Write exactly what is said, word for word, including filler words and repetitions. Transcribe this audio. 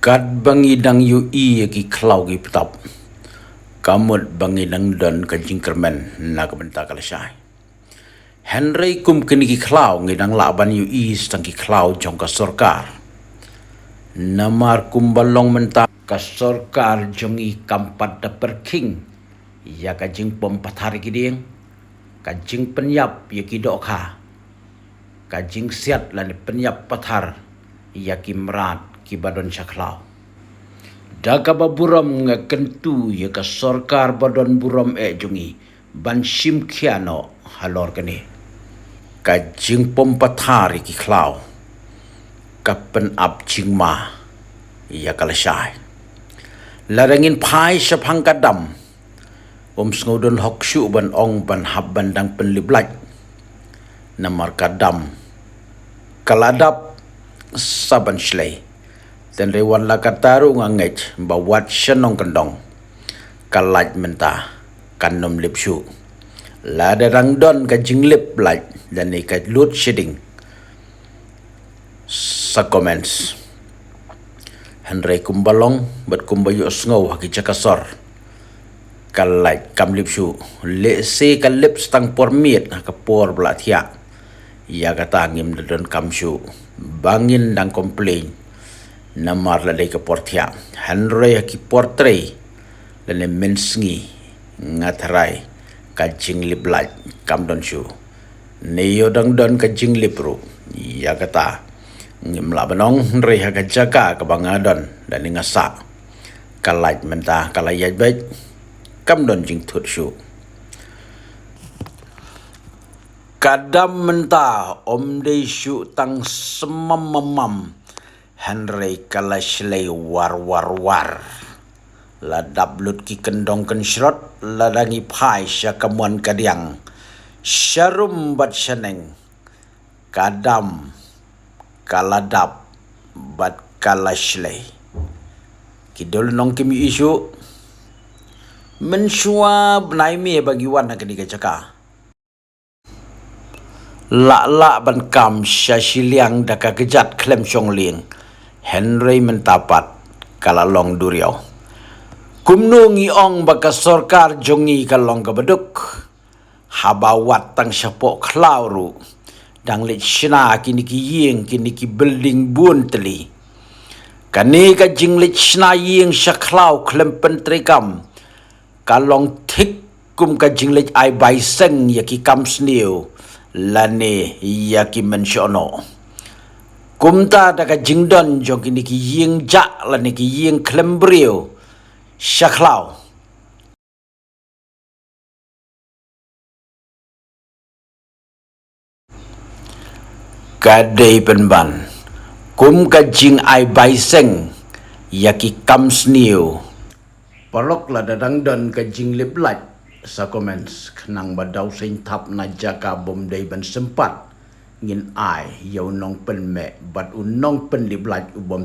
Katba ngi dang ïohi ïa ki khlaw ki btap, ka mut ba ngi dang don ka jingkyrmen na ka bynta ka lashai. Hynrei kum kine ki khlaw ngi dang lah ban ïohi sa tang ki khlaw jong ka sorkar. Namar kumba long mynta ka sorkar jong ngi kam pat da pyrkhing ïa ka jingpom pathar ïa ki dieng, ka jingpynïap ïa ki dohkha, ka jingsiat lane pynïap pathar ïa ki mrad kiba don sha khlaw. Da kaba burom nga kyntu ïa ka sorkar ba don burom eh jong ngi ban shim khia noh halor kane. Ka jingpom pathar ïa ki khlaw ka pynap jingma ïa ka lashai. Lada ngin phai shaphang ka dam, um sngew don hok shuh ban ong ban hap ban dang pynlip lait. Namar ka dam ka la dap sa ban shlei. Tynrai wat la katta ruh nga ngeit ba wat sha nongkyndong ka lait mynta kan ym lip shuh. Lada dang don ka jinglip lait lane ka load shedding, sa comments. Hynrei kumba long bad kumba ïohsngew ha ki jaka sor, ka lait kam lip shuh. Lehse ka lip sa tang por miet ha ka por ba la thiah. Ïa kata ngim da donkam shuh ba ngin dang complain. Namar la dei ka por thiah. Hynrei ha ki por trei lane mynsngi nga tharai ka jinglip lait kam don shuh. Ne ïoh dang don ka jinglip ruh. Ïa kata ngim lah ban ong, hynrei ha ka jaka kaba nga don lane nga sah, ka lait mynta ka la ïaid beit, kam don jingthut shuh. Ka dam mynta ym dei shuh tang smam mamam, hynrei ka la shlei war war war. La dap lut ki kyndong kynshrot lada ngi phai sha ka mon ka diang, sha rum bad sha neng. Ka dam ka la dap bad ka la shlei. Ki dol nong kim ïohi shuh. Mynshuwa bnai May ba ngi wan ha kane ka jaka, lah lah ban kam sha shiliang da ka kjat khlem shong lieng. Hynrei mynta pat ka la long duriaw. Kumno ngi ong ba ka sorkar jong ngi ka long kaba duk, haba wat tang shapoh khlaw ruh dang leit shna kine ki ïing, kine ki building bun tylli. Kane ka jingleit shna ïing sha khlaw khlem pyntreikam ka long thik kum ka jingleit ai bai seng ïa ki kam sniew lane ïa ki mynshohnoh. Kumta da ka jingdon jong kine ki ïing jah lane ki ïing khlem briew sha khlaw, ka dei pynban kum ka jingai bai seng ïa ki kam sniew. Paralok, lada dang don ka jinglip lait, sa comments, khnang ba daw seng thap na jaka bym dei ban sympat ngin ai ïa u nongpynmeh bad u nongpynlip lait u bym